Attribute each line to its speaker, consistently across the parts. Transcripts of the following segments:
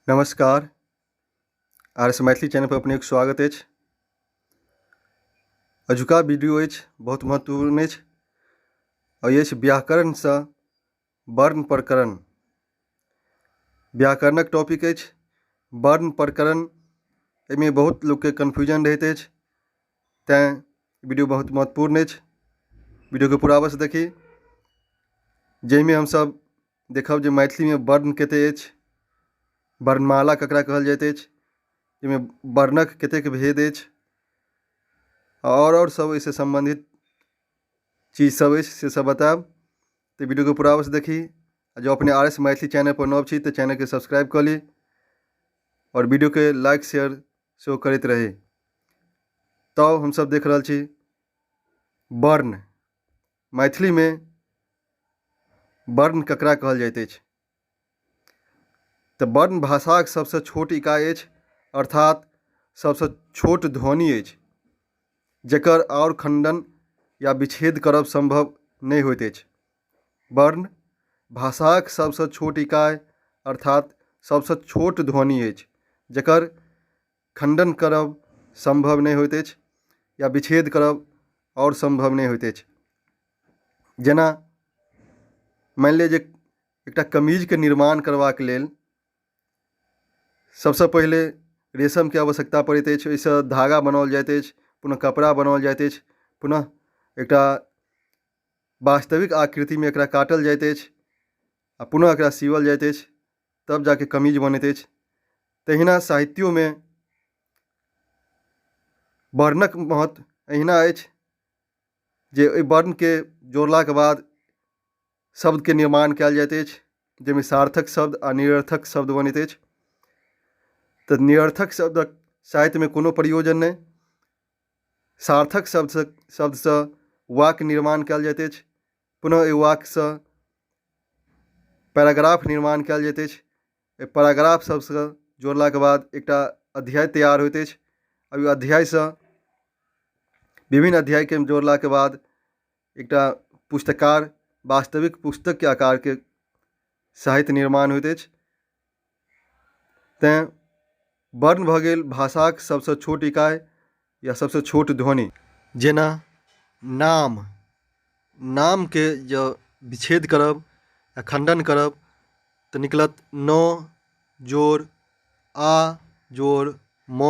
Speaker 1: नमस्कार, R S Maithili channel पर अपनेक स्वागत अछि। अजुका वीडियो अछि बहुत महत्वपूर्ण अछि और अछि व्याकरणसँ वर्ण प्रकरण। व्याकरणक टॉपिक अछि वर्ण प्रकरण। एहिमे बहुत लोकके कन्फ्यूजन रहैत अछि, तैँ वीडियो बहुत महत्वपूर्ण अछि। वीडियोके पूरा अवश्य देखी, जाहिमे हमसभ देखब जे मैथिलीमे वर्ण कतेक अछि, वर्णमाला ककरा कहल जाइत अछि, एहिमे वर्णक कतेक भेद अछि आओर सब एहिसँ सम्बन्धित चीज सब अछि से सब बतायब। तऽ वीडियोके पूरा अवश्य देखी। आ जँ अपने आर एस मैथिली चैनल पर नव छी तऽ चैनलके सब्सक्राइब कऽ ली आओर वीडियोके लाइक शेयर सेहो करैत रही। तब हमसब देख रहल छी वर्ण। मैथिलीमे वर्ण ककरा कहल जाइत अछि? तऽ वर्ण भाषाक सबसँ छोट इकाइ अछि, अर्थात सबसँ छोट ध्वनि अछि, जकर आओर खण्डन या विच्छेद करब सम्भव नहि होइत अछि। वर्ण भाषाक सबसँ छोट इकाइ अर्थात सबसँ छोट ध्वनि अछि, जकर खण्डन करब सम्भव नहि होइत अछि या विच्छेद करब आओर सम्भव नहि होइत अछि। जेना मानि लिअ जे एकटा कमीजके निर्माण करबाक लेल सबसँ पहिले रेशमके आवश्यकता पड़ैत अछि, ओहिसँ धागा बनाओल जाइत अछि, पुनः कपड़ा बनाओल जाइत अछि, पुनः एकटा वास्तविक आकृतिमे एकरा काटल जाइत अछि आ पुनः एकरा सीवल जाइत अछि, तब जाके कमीज बनैत अछि। तहिना साहित्योमे वर्णक महत्व एहिना अछि जे ओहि वर्णके जोड़लाके बाद शब्दके निर्माण कयल जाइत अछि, जाहिमे सार्थक शब्द आ निरर्थक शब्द बनैत अछि। तऽ निरर्थक शब्दक साहित्यमे कोनो प्रयोजन नहि। सार्थक शब्दसँ वाक्य निर्माण कयल जाइत अछि, पुनः ओहि वाक्यसँ पैराग्राफ निर्माण कयल जाइत अछि। एहि पैराग्राफ सबसँ जोड़लाके बाद एकटा अध्याय तैयार होइत अछि। ओहि अध्यायसँ विभिन्न अध्यायके जोड़लाके बाद एकटा पुस्तकार वास्तविक पुस्तकके आकारके साहित्य निर्माण होइत अछि। तैँ वर्ण भऽ गेल भाषाक सबसँ छोट इकाइ या सबसँ छोट ध्वनि। जेना नाम, नामके जँ विच्छेद करब या खण्डन करब तऽ निकलत न जोड़ आ जोड़ म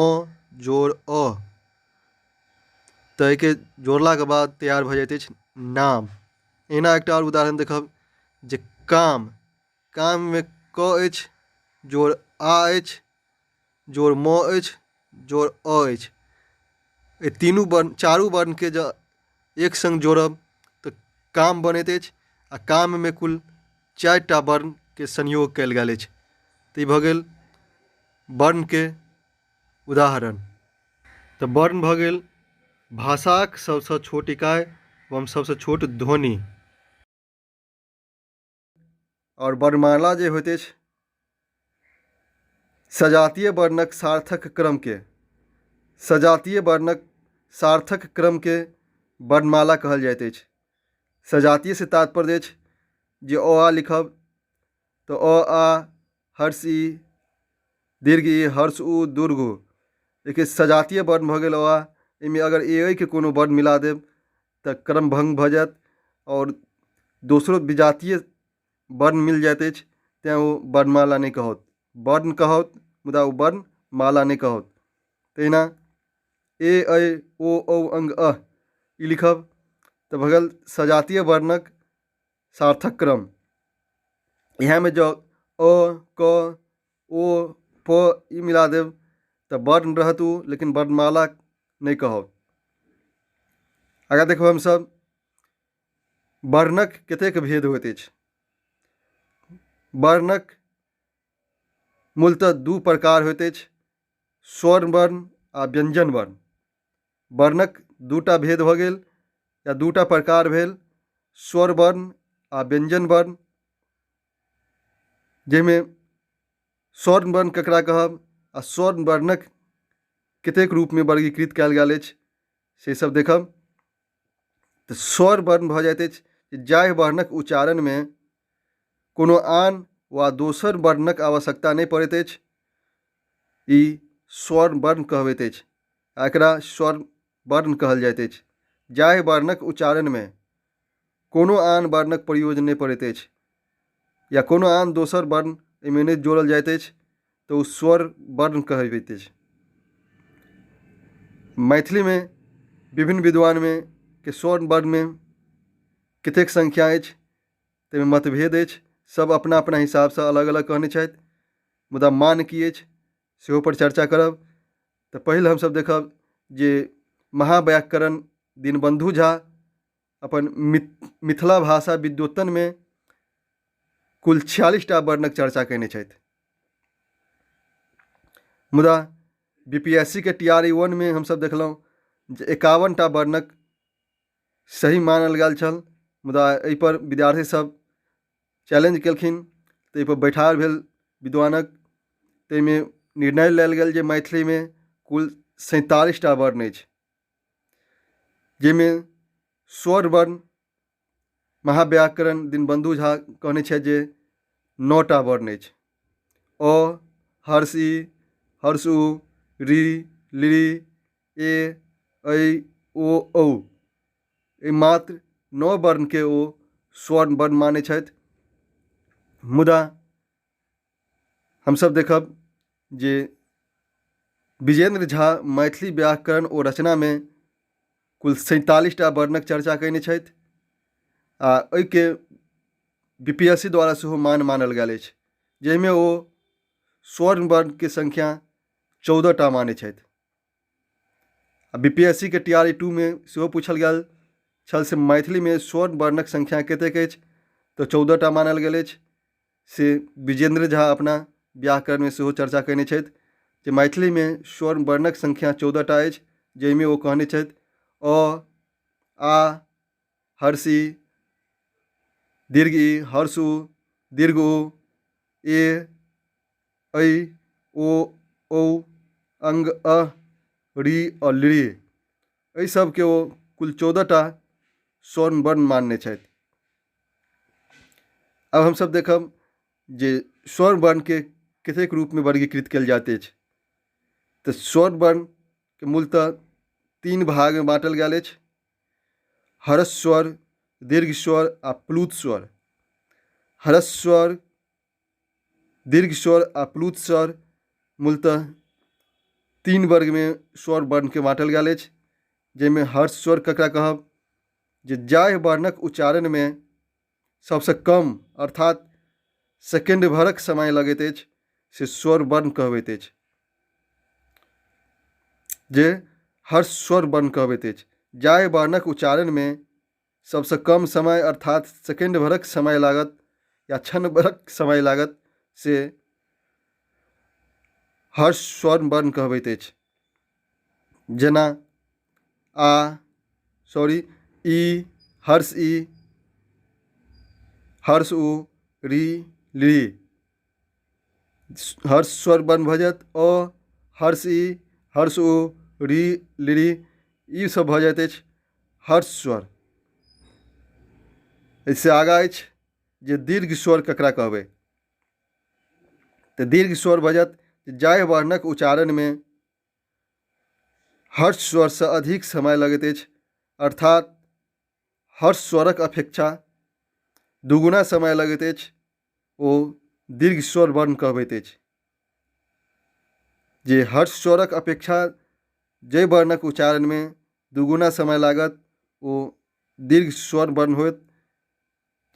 Speaker 1: जोड़ अ। तऽ एहिके जोड़लाके बाद तैयार भऽ जाइत अछि नाम। एहिना एकटा आओर उदाहरण देखब जे काम, काममे क अछि जोड़ आ अछि जोड़ म अछि जोड़ अ अछि। एहि तीनू वर्ण चारू वर्णके जँ एक सङ्ग जोड़ब तऽ काम बनैत अछि आ काममे कुल चारिटा वर्णके संयोग कयल गेल अछि। तऽ ई भऽ गेल वर्णके उदाहरण। तऽ वर्ण भऽ गेल भाषाक सबसँ छोट इकाइ एवं सबसँ छोट ध्वनि। आओर वर्णमाला जे होइत अछि सजातीय वर्णक सार्थक क्रमके सजातीय वर्णक सार्थक क्रमके वर्णमाला कहल जाइत अछि। सजातीयसँ तात्पर्य अछि जे अ आ लिखब तऽ अ आ हर्ष ई दीर्घ ई हर्ष उ दीर्घ उ। देखियौ सजातीय वर्ण भऽ गेल अ आ। एहिमे अगर ए ऐ के कोनो वर्ण मिला देब तऽ क्रम भङ्ग भऽ जायत आओर दोसरो विजातीय वर्ण मिल जाइत अछि, तैँ ओ वर्णमाला नहि कहौत। वर्ण कहौत मुदा ओ वर्णमाला नहि कहौत। तहिना ए ऐ ओ औ अङ्ग अह ई लिखब तऽ भऽ गेल सजातीय वर्णक सार्थक क्रम। इएहमे जँ अ क ओ प ई मिला देब तऽ वर्ण रहत ओ, लेकिन वर्णमाला नहि कहब। आगाँ देखब हमसभ वर्णक कतेक भेद होइत अछि। वर्णक मूलतः दू प्रकार होइत अछि, स्वर्ण वर्ण आ व्यञ्जन वर्ण। वर्णक दूटा भेद भऽ गेल या दूटा प्रकार भेल, स्वर वर्ण आ व्यञ्जन वर्ण। जाहिमे स्वर्ण वर्ण ककरा कहब आ स्वर्ण वर्णक कतेक रूपमे वर्गीकृत कयल गेल अछि से सब देखब। तऽ स्वर वर्ण भऽ जाइत अछि जाहि वर्णक उच्चारणमे कोनो आन वा दोसर वर्णक आवश्यकता नहि पड़ैत अछि, ई स्वर्ण वर्ण कहबैत अछि आ एकरा स्वर्ण वर्ण कहल जाइत अछि। जाहि वर्णक उच्चारणमे कोनो आन वर्णक प्रयोजन नहि पड़ैत अछि या कोनो आन दोसर वर्ण एहिमे नहि जोड़ल जाइत अछि तऽ ओ स्वर वर्ण कहबैत अछि। मैथिलीमे विभिन्न विद्वानमे के स्वर्ण वर्णमे कतेक संख्या अछि ताहिमे मतभेद अछि। सब अपना अपना हिसाबसँ अलग अलग कहने छथि, मुदा मान की अछि सेहो पर चर्चा करब। तऽ पहिल हमसब देखब जे महाव्याकरण दीनबन्धु झा अपन मिथिला भाषा विद्योतनमे कुल 46टा वर्णक चर्चा कयने छथि। मुदा बी पी एस सी के टी आर ई 1 मे हमसब देखलहुँ जे 51टा वर्णक सही मानल गेल छल, मुदा एहिपर विद्यार्थी सब चैलेंज केलखिन तऽ एहिपर बैठार भेल विद्वानक, ताहिमे निर्णय लेल गेल जे मैथिलीमे कुल 47टा वर्ण अछि, जाहिमे स्वर वर्ण महाव्याकरण दीनबन्धु झा कहने छथि जे 9टा वर्ण अछि। अ, हर्ष इ, हर्ष उ, ऋ, लृ, ए, ऐ, ओ, औ, एहि मात्र 9 वर्णके ओ स्वर्ण वर्ण मानै छथि। मुदा हमसब देखब जे विजयेन्द्र झा मैथिली व्याकरण ओ रचनामे कुल 47टा वर्णक चर्चा कयने छथि आ ओहिके बी पी एस सी द्वारा सेहो मान मानल गेल अछि, जाहिमे ओ स्वर्ण वर्णके संख्या 14टा मानै छथि। आ बी पी एस सी के टी आर ई 2 मे सेहो पूछल गेल छल से मैथिलीमे स्वर्ण वर्णक संख्या कतेक अछि, तऽ 14टा मानल गेल अछि। से विजयेन्द्र झा अपना व्याकरणमे सेहो चर्चा कयने छथि जे मैथिलीमे स्वर्ण वर्णक संख्या 14टा अछि, जाहिमे ओ कहने छथि अ, आ, हर्ष इ, दीर्घ इ, हर्ष उ, दीर्घ उ, ए, ऐ, ओ, औ, अंग, अ, ऋ आ लृ, एहि सबके ओ कुल 14टा स्वर्ण वर्ण मानने छथि। आब हमसब देखब जे स्वर्ण वर्णके कतेक रूपमे वर्गीकृत कयल जाइत अछि। तऽ स्वर्ण वर्णके मूलतः 3 भागमे बाँटल गेल अछि, ह्रस्व स्वर, दीर्घ स्वर आ प्लुत स्वर। ह्रस्व स्वर, दीर्घ स्वर आ प्लुत स्वर मूलतः 3 वर्गमे स्वर वर्णके बाँटल गेल अछि, जाहिमे ह्रस्व स्वर ककरा कहब जे जाहि वर्णक उच्चारणमे सबसँ कम अर्थात सेकेंड भरक समय लगैत अछि से स्वर वर्ण कहबैत अछि, जे ह्रस्व स्वर वर्ण कहबैत अछि। जाहि वर्णक उच्चारणमे सबसँ कम समय अर्थात सेकेंड भरक समय लागत या क्षण भरक समय लागत से ह्रस्व स्वर वर्ण कहबैत अछि। जेना आ, सॉरी, ई, हर्ष इ, हर्ष उ, ऋ, लृ, हर्ष स्वर वर्ण भऽ जायत। अ, हर्ष इ, हर्ष उ, ऋ, लृ, ई सब भऽ जाइत अछि हर्ष स्वर। एहिसँ आगाँ अछि जे दीर्घ स्वर ककरा कहबै, तऽ दीर्घ स्वर भऽ जायत जाहि वर्णक उच्चारणमे हर्ष स्वरसँ अधिक समय लगैत अछि, अर्थात हर्ष स्वरक अपेक्षा दुगुना समय लगैत अछि, ओ दीर्घ स्वर वर्ण कहबैत अछि। जे हर्ष स्वरक अपेक्षा जाहि वर्णक उच्चारणमे दुगुना समय लागत ओ दीर्घ स्वर वर्ण होयत,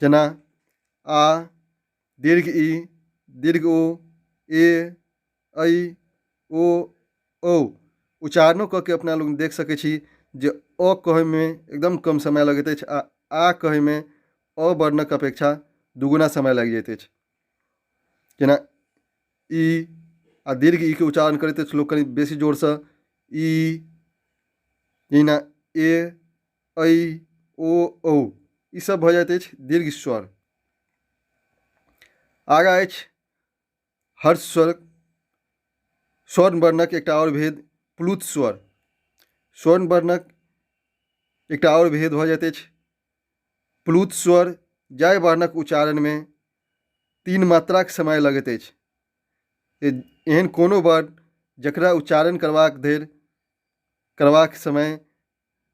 Speaker 1: जेना आ, दीर्घ इ, दीर्घ उ, ए, ऐ, ओ, औ। उच्चारणो कऽ के अपना लोग देख सकै छी जे अ कहैमे एकदम कम समय लगैत अछि आ आ कहैमे अ वर्णक अपेक्षा दुगुना समय लागि जाइत अछि। जेना ई आ दीर्घ ई के उच्चारण करैत अछि लोक कनि बेसी जोरसँ ई, जेना ए, ऐ, ओ, औ, ई सब भऽ जाइत अछि दीर्घ स्वर। आगाँ अछि हर्ष स्वर, स्वर्ण वर्णक एकटा आओर भेद प्लुत स्वर। स्वर्ण वर्णक एकटा आओर भेद भऽ जाइत अछि प्लुत स्वर, जाहि वर्णक उच्चारणमे 3 मात्राक समय लगैत अछि। एहन कोनो वर्ण जकरा उच्चारण करबाक धरि करबाक समय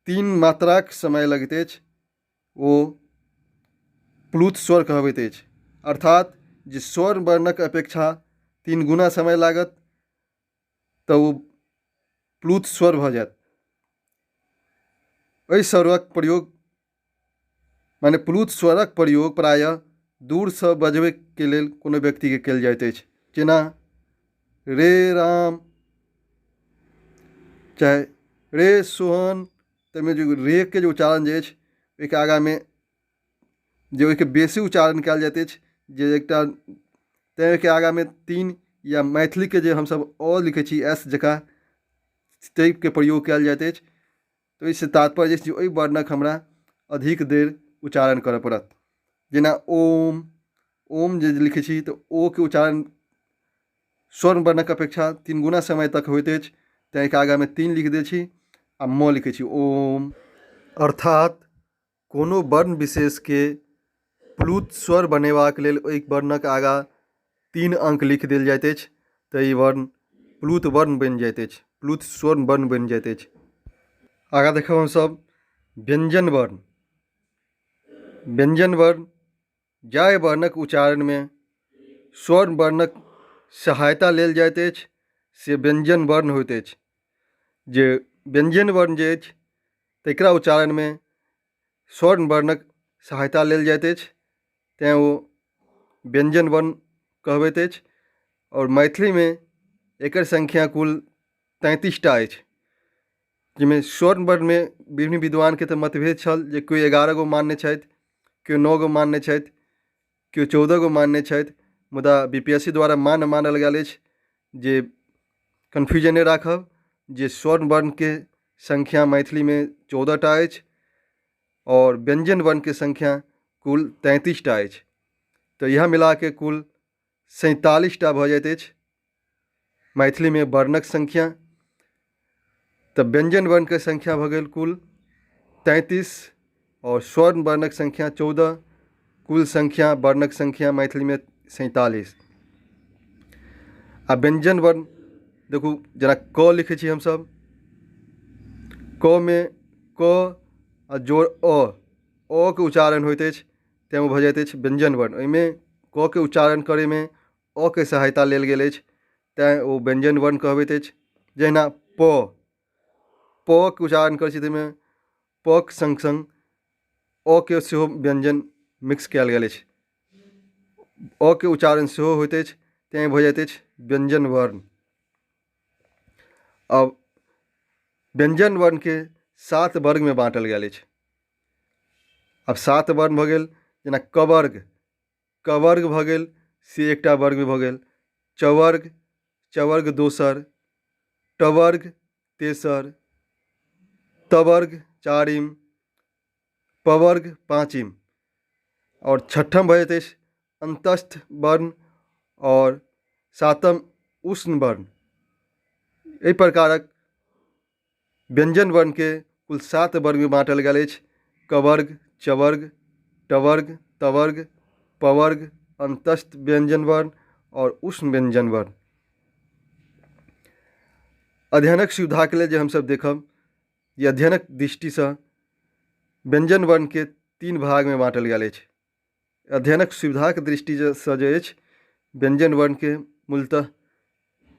Speaker 1: तीन मात्राक समय लगैत अछि ओ प्लुत स्वर कहबैत अछि। अर्थात जे स्वर वर्णक अपेक्षा तीन गुना समय लागत तऽ ओ प्लुत स्वर भऽ जायत। एहि स्वरक प्रयोग मने प्लुत स्वरक प्रयोग प्रायः दूरसँ बजबैके लेल कोनो व्यक्तिके कयल जाइत अछि। जेना रे राम चाहे रे सोहन, ताहिमे जे रेके जे उच्चारण जे अछि ओहिके आगाँमे जे ओहिके बेसी उच्चारण कयल जाइत अछि जे एकटा तैँ ओहिके आगाँमे तीन या मैथिलीके जे हमसभ अ लिखै छी एस जकाँ ताहिके प्रयोग कयल जाइत अछि। तऽ ओहिसँ तात्पर्य अछि जे ओहि वर्णक हमरा अधिक देर उच्चारण करय पड़त। जेना ओम, ओम जे लिखै छी तऽ ओ के उच्चारण स्वर्ण वर्णक अपेक्षा तीन गुना समय तक होइत अछि, तैँ एहिके आगाँमे तीन लिख दै छी आ म लिखै छी ओम। अर्थात कोनो वर्ण विशेषके प्लुत स्वर बनेबाक लेल ओहि वर्णक आगाँ तीन अङ्क लिखि देल जाइत अछि तऽ ई वर्ण प्लुत वर्ण बनि जाइत अछि, प्लुत स्वर वर्ण बनि जाइत अछि। आगाँ देखब हमसभ व्यञ्जन वर्ण। व्यञ्जन वर्ण जाहि वर्णक उच्चारणमे स्वर्ण वर्णक सहायता लेल जाइत अछि से व्यञ्जन वर्ण होइत अछि। जे व्यञ्जन वर्ण जे अछि तकरा उच्चारणमे स्वर्ण वर्णक सहायता लेल जाइत अछि तैँ ओ व्यञ्जन वर्ण कहबैत अछि। आओर मैथिलीमे एकर संख्या कुल 33 टा अछि, जाहिमे स्वर्ण वर्णमे विभिन्न विद्वानके तऽ मतभेद छल जे केओ 11 गो मानने छथि, केओ 9 गो मानने छथि, केओ 14 गो मानने छथि, मुदा बी पी एस सी द्वारा मान्य मानल गेल अछि जे कन्फ्यूजन नहि राखब जे स्वर्ण वर्णके संख्या मैथिलीमे 14 टा अछि आओर व्यञ्जन वर्णके संख्या कुल 33 टा अछि। तऽ इएह मिलाके कुल 47 टा भऽ जाइत अछि मैथिलीमे वर्णक संख्या। तऽ व्यञ्जन वर्णके संख्या भऽ गेल कुल 33 आओर स्वर्ण वर्णक संख्या 14, कुल संख्या वर्णक संख्या मैथिलीमे 47। आ व्यञ्जन वर्ण देखू जेना क लिखै छी हमसभ, क मे क आ जोड़ अ, अ के उच्चारण होइत अछि तैँ ओ भऽ जाइत अछि व्यञ्जन वर्ण। ओहिमे क के उच्चारण करैमे अ के सहायता लेल गेल अछि तैँ ओ व्यञ्जन वर्ण कहबैत अछि। जहिना प, प के उच्चारण करै छी ताहिमे प के सङ्ग सङ्ग अ के सेहो व्यञ्जन मिक्स कयल गेल अछि, अ के उच्चारण सेहो होइत अछि तैँ भऽ जाइत अछि व्यञ्जन वर्ण। आब व्यञ्जन वर्णके 7 वर्गमे बाँटल गेल अछि। आब 7 वर्ण भऽ गेल, जेना कवर्ग, कवर्ग भऽ गेल से एकटा वर्ग भऽ गेल, चवर्ग, चवर्ग दोसर, टवर्ग तेसर, तवर्ग चारिम, पवर्ग पाँचिम, आओर छठम भऽ जाइत अछि अन्तस्थ वर्ण आओर सातम उष्ण वर्ण। एहि प्रकारक व्यञ्जन वर्णके कुल 7 वर्गमे बाँटल गेल अछि, कवर्ग, चवर्ग, टवर्ग, तवर्ग, पवर्ग, अन्तस्थ व्यञ्जन वर्ण आओर उष्ण व्यञ्जन वर्ण। अध्ययनक सुविधाके लेल जे हमसभ देखब जे अध्ययनक दृष्टिसँ व्यञ्जन वर्णके 3 भागमे बाँटल गेल अछि। अध्ययनक सुविधाके दृष्टिसँ जे अछि व्यञ्जन वर्णके मूलतः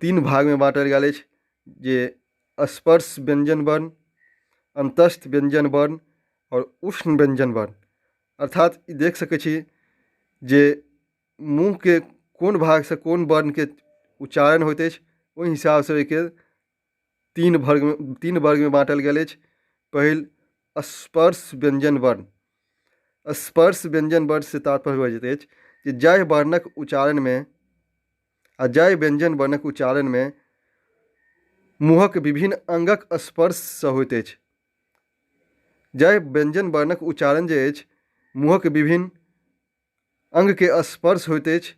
Speaker 1: 3 भागमे बाँटल गेल अछि, जे स्पर्श व्यञ्जन वर्ण, अन्तस्थ व्यञ्जन वर्ण आओर उष्ण व्यञ्जन वर्ण। अर्थात ई देख सकै छी जे मुँहके कोन भागसँ कोन वर्णके उच्चारण होइत अछि ओहि हिसाबसँ ओहिके तीन वर्गमे बाँटल गेल अछि। पहिल स्पर्श व्यञ्जन वर्ण। स्पर्श व्यञ्जन वर्णसँ तात्पर्य भऽ जाइत अछि जे जाहि वर्णक उच्चारणमे आ जाहि व्यञ्जन वर्णक उच्चारणमे मुँहक विभिन्न अङ्गक स्पर्शसँ होइत अछि, जाहि व्यञ्जन वर्णक उच्चारण जे अछि मुँहक विभिन्न अङ्गके स्पर्श होइत अछि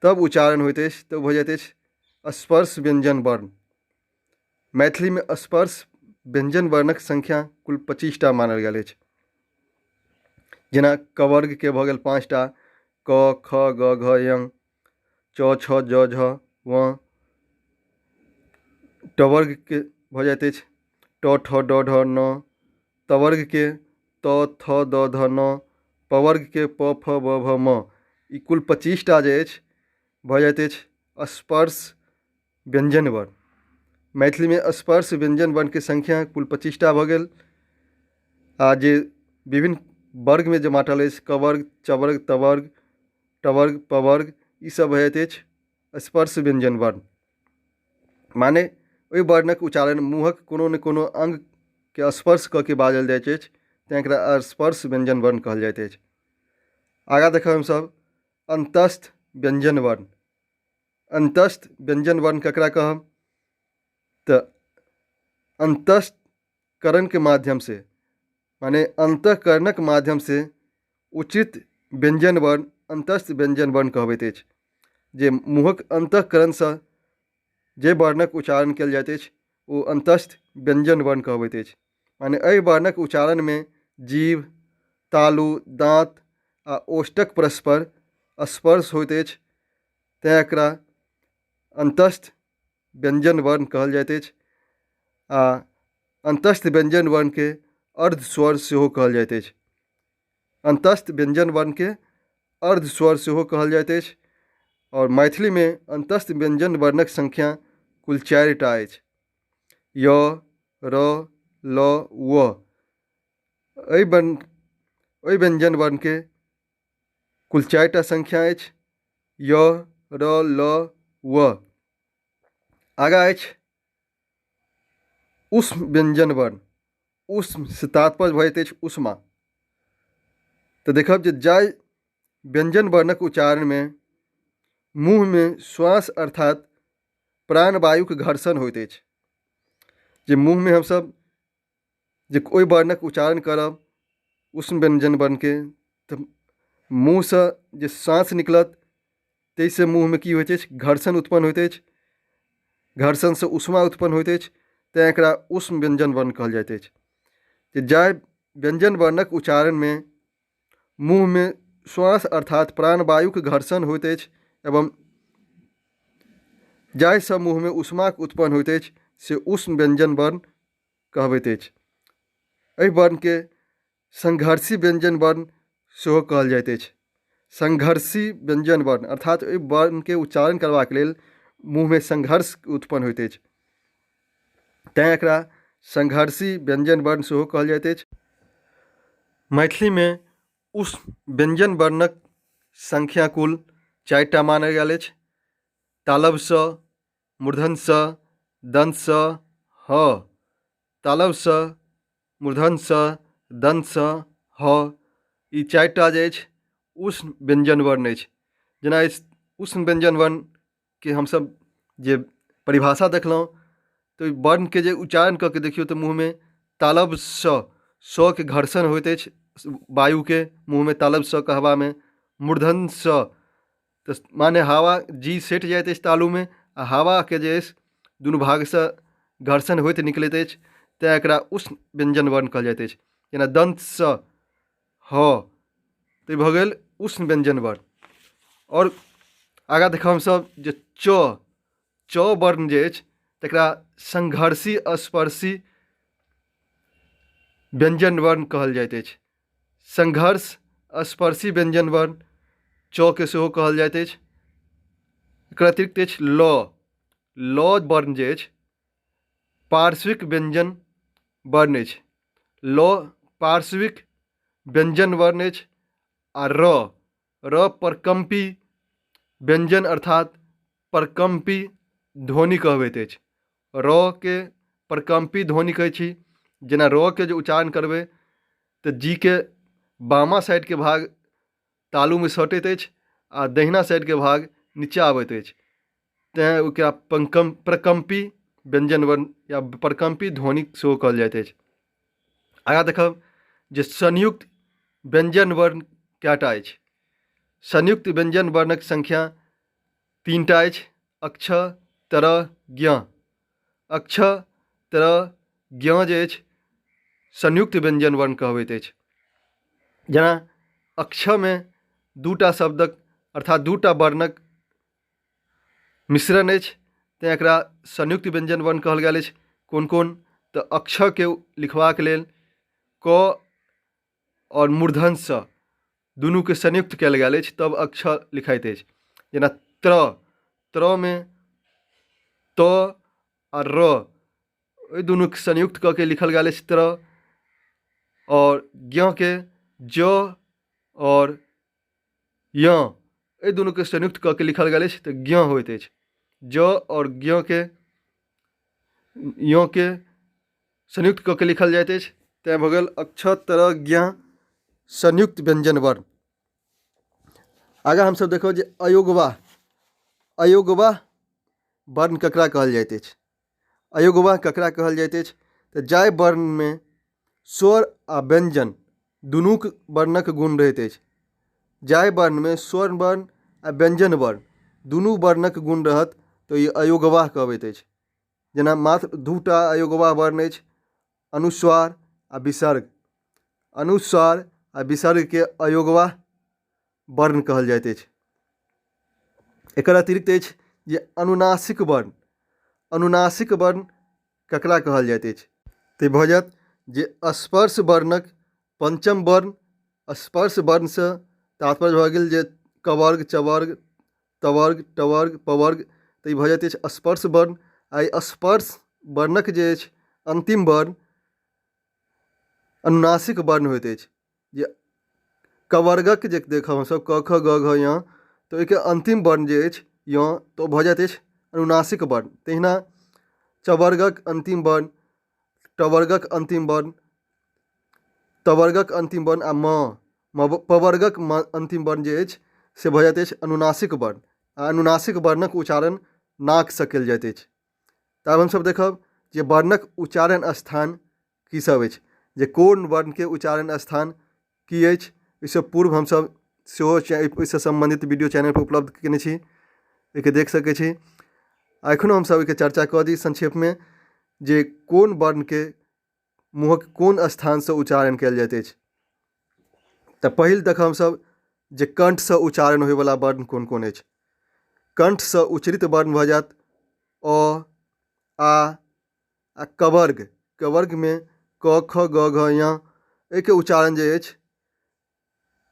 Speaker 1: तब उच्चारण होइत अछि, तऽ भऽ जाइत अछि स्पर्श व्यञ्जन वर्ण। मैथिलीमे स्पर्श व्यञ्जन वर्णक संख्या कुल 25 टा मानल गेल अछि। जेना कवर्गके भऽ गेल 5 टा, क ख ग घ ञ, च छ ज झ व। टवर्गके भऽ जाइत अछि ट ठ ड ढ ण, तवर्गके त थ द ध न, पवर्गके प फ ब भ म। ई कुल 25टा जे अछि भऽ जाइत अछि स्पर्श व्यञ्जन वर्ण। मैथिलीमे स्पर्श व्यञ्जन वर्णके संख्या कुल 25टा भऽ गेल। आ जे विभिन्न वर्गमे जे बाँटल अछि कवर्ग, चवर्ग, तवर्ग, टवर्ग, पवर्ग, ईसभ भऽ जाइत अछि स्पर्श व्यञ्जन वर्ण। माने ओहि वर्णक उच्चारण मुँहक कोनो ने कोनो अङ्गके स्पर्श कऽ के बाजल जाइत अछि, तैँ एकरा स्पर्श व्यञ्जन वर्ण कहल जाइत अछि। आगाँ देखब हमसभ अन्तस्थ व्यञ्जन वर्ण। अन्तस्थ व्यञ्जन वर्ण ककरा कहब? तऽ अन्तस्करणके माध्यमसँ, माने अन्तःकरणक माध्यमसँ उचित व्यञ्जन वर्ण अन्तस्थ व्यञ्जन वर्ण कहबैत अछि। जे मुँहक अन्तःकरणसँ जे वर्णक उच्चारण कयल जाइत अछि ओ अन्तस्थ व्यञ्जन वर्ण कहबैत अछि। माने एहि वर्णक उच्चारणमे जीभ, तालु, दाँत आ ओष्ठक परस्पर स्पर्श होइत अछि, तेँ एकरा अन्तस्थ व्यञ्जन वर्ण कहल जाइत अछि। आ अन्तस्थ व्यञ्जन वर्णके अर्धस्वर सेहो कहल जाइत अछि। अन्तस्थ व्यञ्जन वर्णके अर्धस्वर सेहो कहल जाइत अछि। आओर मैथिलीमे अन्तस्थ व्यञ्जन वर्णक संख्या कुल 4टा अछि, य, र, ल, व। एहि वर्ण एहि व्यञ्जन वर्णके कुल 4टा संख्या अछि, य, र, ल, व। आगाँ अछि ऊष्म व्यञ्जन वर्ण। ऊष्मसँ तात्पर्य भऽ जाइत अछि ऊष्मा। तऽ देखब जे जाहि व्यञ्जन वर्णक उच्चारणमे मुँहमे श्वास अर्थात प्राणवायुक घर्षण होइत अछि, जे मुँहमे हमसभ जे ओहि वर्णक उच्चारण करब ऊष्म व्यञ्जन वर्णके, तऽ मुँहसँ जे साँस निकलत ताहिसँ मुँहमे की होइत अछि? घर्षण उत्पन्न होइत अछि। घर्षणसँ ऊष्मा उत्पन्न होइत अछि, तेँ एकरा ऊष्म व्यञ्जन वर्ण कहल जाइत अछि। जे जाहि व्यञ्जन वर्णक उच्चारणमे मुँहमे श्वास अर्थात प्राणवायुक घर्षण होइत अछि एवं जाहिसँ मुँहमे ऊष्माक उत्पन्न होइत अछि से ऊष्म व्यञ्जन वर्ण कहबैत अछि। एहि वर्णके संघर्षी व्यञ्जन वर्ण सेहो कहल जाइत अछि। संघर्षी व्यञ्जन वर्ण अर्थात ओहि वर्णके उच्चारण करबाक लेल मुँहमे संघर्ष उत्पन्न होइत अछि, तैँ एकरा संघर्षी व्यञ्जन वर्ण सेहो कहल जाइत अछि। मैथिलीमे उष्म व्यञ्जन वर्णक संख्या कुल 4टा मानल गेल अछि, तालवसँ, मूर्धन्यसँ, दन्तसँ, ह। तालवसँ, मूर्धन्यसँ, दन्तसँ, ह, ई 4टा जे अछि उष्ण व्यञ्जन वर्ण अछि। जेना अछि उष्ण व्यञ्जन वर्णके हमसभ जे परिभाषा देखलहुँ, तऽ ओहि वर्णके जे उच्चारण कऽ के देखियौ तऽ मुँहमे तालवसँ स के घर्षण होइत अछि वायुके मुँहमे तालवसँ कहबामे। मूर्धन्यसँ तऽ माने हवा जी सटि जाइत अछि तालुमे आ हवाके जे अछि दुनू भागसँ घर्षण होइत निकलैत अछि, तेँ एकरा उष्ण व्यञ्जन वर्ण कहल जाइत अछि। जेना दन्तसँ ह, तऽ ई भऽ गेल उष्ण व्यञ्जन वर्ण। आओर आगाँ देखब हमसभ जे च, च वर्ण जे अछि तकरा संघर्षी स्पर्शी व्यञ्जन वर्ण कहल जाइत अछि। संघर्ष स्पर्शी व्यञ्जन वर्ण च के सेहो कहल जाइत अछि। एकर अतिरिक्त अछि ल। ल वर्ण जे अछि पार्श्विक व्यञ्जन वर्ण अछि। ल पार्श्विक व्यञ्जन वर्ण अछि। आ र, र प्रकम्पी व्यञ्जन अर्थात प्रकम्पी ध्वनि कहबैत अछि। र के प्रकम्पी ध्वनि कहै छी। जेना र के जे उच्चारण करबै तऽ जी के बामा साइडके भाग तालुमे सटैत अछि आ दहिना साइडके भाग नीचाँ आबैत अछि, तेँ ओकरा प्रकम्पी व्यञ्जन वर्ण या प्रकम्पी ध्वनि सेहो कहल जाइत अछि। आगाँ देखब जे संयुक्त व्यञ्जन वर्ण कएटा अछि। संयुक्त व्यञ्जन वर्णक संख्या 3टा अछि, अक्ष, तर, ज्ञ। अक्ष, तर, ज्ञ जे अछि संयुक्त व्यञ्जन वर्ण कहबैत अछि। जेना अक्षमे 2टा शब्दक अर्थात 2टा वर्णक मिश्रण अछि, तेँ एकरा संयुक्त व्यञ्जन वर्ण कहल गेल अछि। कोन कोन? तऽ अक्षरके लिखबाक लेल क आओर मूर्धनसँ दुनूके संयुक्त कयल गेल अछि, तब अक्षर लिखाइत अछि। जेना त्र, त्रमे त आ र एहि दुनूके संयुक्त कऽ के लिखल गेल अछि त्र। आओर ज्ञके ज आओर य एहि दुनूके संयुक्त कऽ के लिखल गेल अछि तऽ ज्ञ होइत अछि। ज आओर ज्ञके यके संयुक्त कऽ के लिखल जाइत अछि, तैँ भऽ गेल अक्षर त्र ज्ञ संयुक्त व्यञ्जन वर्ण। आगाँ हमसभ देखब जे अयोगवाह, अयोगवाह वर्ण ककरा कहल जाइत अछि? अयोगवाह ककरा कहल जाइत अछि? तऽ जाहि वर्णमे स्वर आ व्यञ्जन दुनूक वर्णक गुण रहैत अछि, जाहि वर्णमे स्वर वर्ण आ व्यञ्जन वर्ण दुनू वर्णक गुण रहत तऽ ई अयोगवाह कहबैत अछि। जेना मात्र दू टा अयोगवाह वर्ण अछि, अनुस्वार आ विसर्ग। अनुस्वार आ विसर्गके अयोगवाह वर्ण कहल जाइत अछि। एकर अतिरिक्त अछि जे अनुनासिक वर्ण, अनुनासिक वर्ण ककरा कहल जाइत अछि? तऽ भऽ जायत जे स्पर्श वर्णक पंचम वर्ण। स्पर्श वर्णसँ तात्पर्य भऽ गेल जे कवर्ग, चवर्ग, तवर्ग, टवर्ग, पवर्ग, तऽ ई भऽ जाइत अछि स्पर्श वर्ण। आ ई स्पर्श वर्णक जे अछि अन्तिम वर्ण अनुनासिक वर्ण होइत अछि। जे कवर्गक जे देखब हमसभ क ख ग घ ञ, तऽ ओहिके अन्तिम वर्ण जे अछि य, तऽ ओ भऽ जाइत अछि अनुनासिक वर्ण। तहिना चवर्गक अन्तिम वर्ण, टवर्गक अन्तिम वर्ण, तवर्गक अन्तिम वर्ण आ म पवर्गक म अन्तिम वर्ण जे अछि से भऽ जाइत अछि अनुनासिक वर्ण। आ अनुनासिक वर्णक उच्चारण नाकसँ कयल जाइत अछि। तऽ आब हमसभ देखब जे वर्णक उच्चारण स्थान की सब अछि, जे कोन वर्णके उच्चारण स्थान की अछि। ओहिसँ पूर्व हमसभ सेहो ओहिसँ सम्बन्धित वीडियो चैनलपर उपलब्ध कयने छी, ओहिके देख सकै छी। आ एखनो हमसभ ओहिके चर्चा कऽ दी संक्षेपमे जे कोन वर्णके मुँहक कोन स्थानसँ उच्चारण कयल जाइत अछि। तऽ पहिल देखब हमसभ जे कण्ठसँ उच्चारण होइवला वर्ण कोन कोन अछि। कण्ठसँ उच्चरित वर्ण भऽ जायत अ, आ आ कवर्ग। कवर्गमे क ख ग घ ञ एहिके उच्चारण जे अछि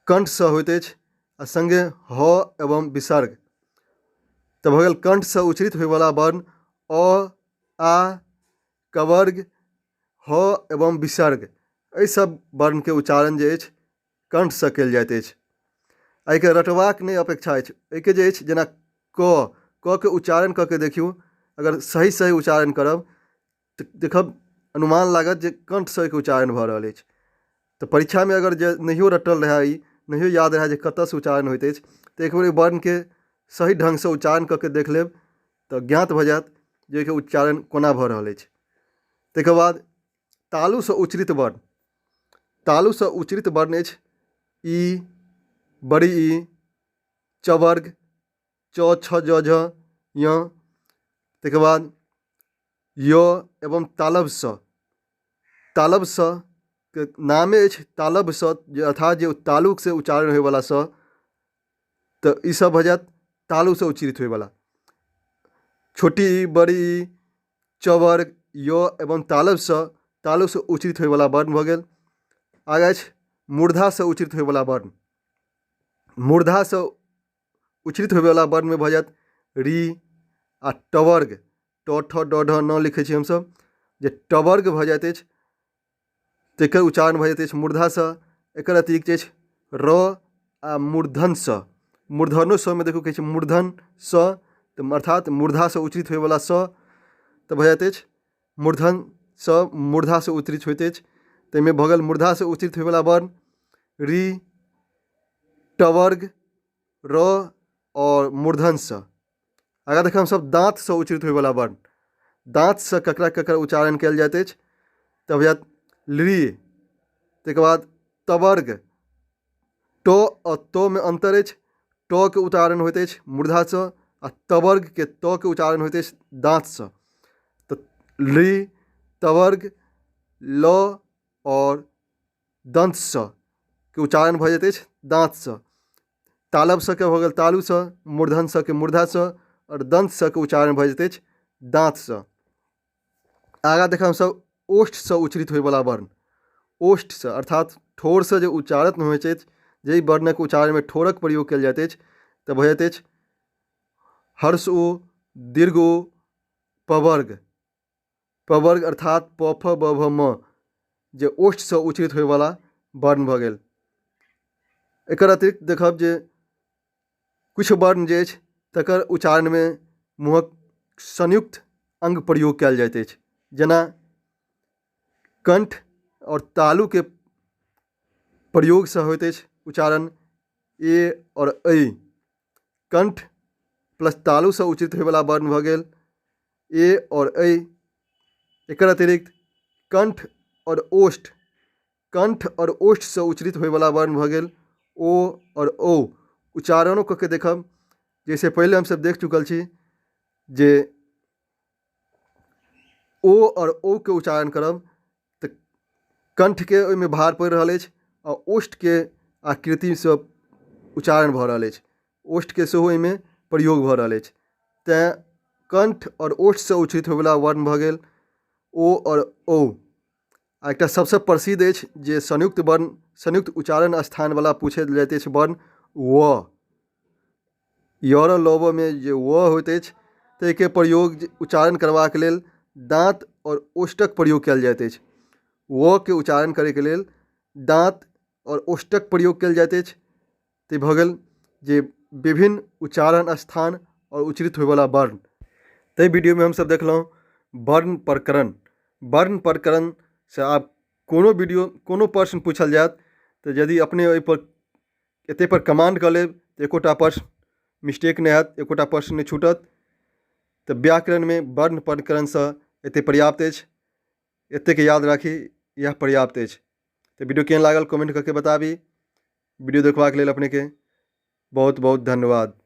Speaker 1: कण्ठसँ होइत अछि, आ सङ्गे ह एवं विसर्ग। तऽ भऽ गेल कण्ठसँ उच्चरित होइवला वर्ण अ, आ, कवर्ग, ह एवं विसर्ग, एहि सब वर्णके उच्चारण जे अछि कण्ठसँ कयल जाइत अछि। एहिके रटबाक नहि अपेक्षा अछि। एहिके जे अछि जेना क, क के उच्चारण कऽ के देखियौ, अगर सही सही उच्चारण करब तऽ देखब अनुमान लागत जे कण्ठसँ एहिके उच्चारण भऽ रहल अछि। तऽ परीक्षामे अगर जे नहियो रटल रहए, ई नहियो याद रहए जे कतयसँ उच्चारण होइत अछि, तऽ एक बेर ओहि वर्णके सही ढङ्गसँ उच्चारण कऽ के देख लेब तऽ ज्ञात भऽ जायत जे एहिके उच्चारण कोना भऽ रहल अछि। ताहिके बाद तालुसँ उच्चरित वर्ण, तालुसँ उच्चरित वर्ण अछि ई, बड़ी ई, चवर्ग, च छ ज झ ञ, ताहिके बाद य एवं तालव स। तालव स के नामे अछि तालव स, जे अर्थात जे तालुसँ उच्चारण होइवला स, तऽ ईसभ भऽ जायत तालुसँ उच्चरित होइवला। छोटी ई, बड़ी ई, चवर्ग, य एवं तालव स तालुसँ उच्चरित होइवला वर्ण भऽ गेल। आगाँ अछि मूर्धासँ उच्चरित होइवला वर्ण। मूर्धासँ उच्चरित होइवला वर्णमे भऽ जायत ऋ आ टवर्ग, ट ठ ड ढ न लिखै छी हमसभ, जे टवर्ग भऽ जाइत अछि तकर उच्चारण भऽ जाइत अछि मूर्धासँ। एकर अतिरिक्त अछि र आ मूर्धनसँ। मूर्धनो स मे देखू कहै छै मूर्धन स, तऽ अर्थात मूर्धासँ उच्चरित होइवला स, तऽ भऽ जाइत अछि मूर्धन स, मूर्धासँ उच्चरित होइत अछि। ताहिमे भऽ गेल मूर्धासँ उच्चरित होइवला वर्ण ऋ, टवर्ग, र आओर मूर्धनसँ। आगाँ देखब हमसभ दाँतसँ उच्चरित होइवला वर्ण। दाँतसँ ककरा ककर उच्चारण कयल जाइत अछि? तऽ भऽ जायत लृ, ताहिके बाद तवर्ग। ट आ त मे अन्तर अछि। ट के उच्चारण होइत अछि मूर्धासँ आ तवर्गके त के उच्चारण होइत अछि दाँतसँ। तऽ लृ, तवर्ग, ल आओर दन्तसँ के उच्चारण भऽ जाइत अछि दाँतसँ। तालवसँ के भऽ गेल तालुसँ, मूर्धनसँ के मूर्धासँ, आओर दन्तसँ के उच्चारण भऽ जाइत अछि दाँतसँ। आगाँ देखब हमसभ ओष्ठसँ उच्चरित होइवला वर्ण। ओष्ठसँ अर्थात ठोरसँ जे उच्चारण होइत अछि, जाहि वर्णक उच्चारणमे ठोरक प्रयोग कयल जाइत अछि, तऽ भऽ जाइत अछि हर्ष ओ, दीर्घ ओ, पवर्ग। पवर्ग अर्थात प फ ब भ म, जे ओष्ठसँ उच्चरित होइवला वर्ण भऽ गेल। एकर अतिरिक्त देखब जे किछु वर्ण जे अछि तकर उच्चारणमे मुँहक संयुक्त अङ्ग प्रयोग कयल जाइत अछि, जेना कण्ठ आओर तालुके प्रयोगसँ होइत अछि उच्चारण ए आओर ऐ। कण्ठ प्लस तालुसँ उच्चरित होइवला वर्ण भऽ गेल ए आओर ऐ। एकर अतिरिक्त कण्ठ आओर ओष्ठ, कण्ठ आओर ओष्ठसँ उच्चरित होइवला वर्ण भऽ गेल ओ आओर औ। उच्चारणो कऽ के देखब, जाहिसँ पहिले हमसभ देख चुकल छी जे ओ आओर औ के उच्चारण करब तऽ कण्ठके ओहिमे भार पड़ि रहल अछि आओर ओष्ठके आकृतिसँ उच्चारण भऽ रहल अछि, ओष्ठके सेहो एहिमे प्रयोग भऽ रहल अछि। तैँ कण्ठ आओर ओष्ठसँ उच्चरित होइवला वर्ण भऽ गेल ओ आओर औ। आ एकटा सभसँ प्रसिद्ध अछि जे संयुक्त वर्ण, संयुक्त उच्चारण स्थानवला पूछल जाइत अछि वर्ण व। य र ल व मे जे व होइत अछि ताहिके प्रयोग उच्चारण करबाक लेल दाँत आओर ओष्ठक प्रयोग कयल जाइत अछि। व के उच्चारण करैके लेल दाँत आओर ओष्ठक प्रयोग कयल जाइत अछि। तऽ ई भऽ गेल जे विभिन्न उच्चारण स्थान आओर उच्चरित होइवला वर्ण। ताहि वीडियोमे हमसभ देखलहुँ वर्ण प्रकरण। वर्ण प्रकरणसँ आब कोनो वीडियो कोनो प्रश्न पूछल जायत तऽ यदि अपने ओहिपर एतेकपर कमाण्ड कऽ लेब तऽ एकोटा प्रश्न मिस्टेक नहि हैत, एकोटा प्रश्न नहि छूटत। तऽ व्याकरणमे वर्ण प्रकरणसँ एतेक पर्याप्त अछि, एतेक याद राखी इएह पर्याप्त अछि। तऽ वीडियो केहन लागल कमेन्ट कऽ के बताबी। वीडियो देखबाक लेल अपनेके बहुत बहुत धन्यवाद।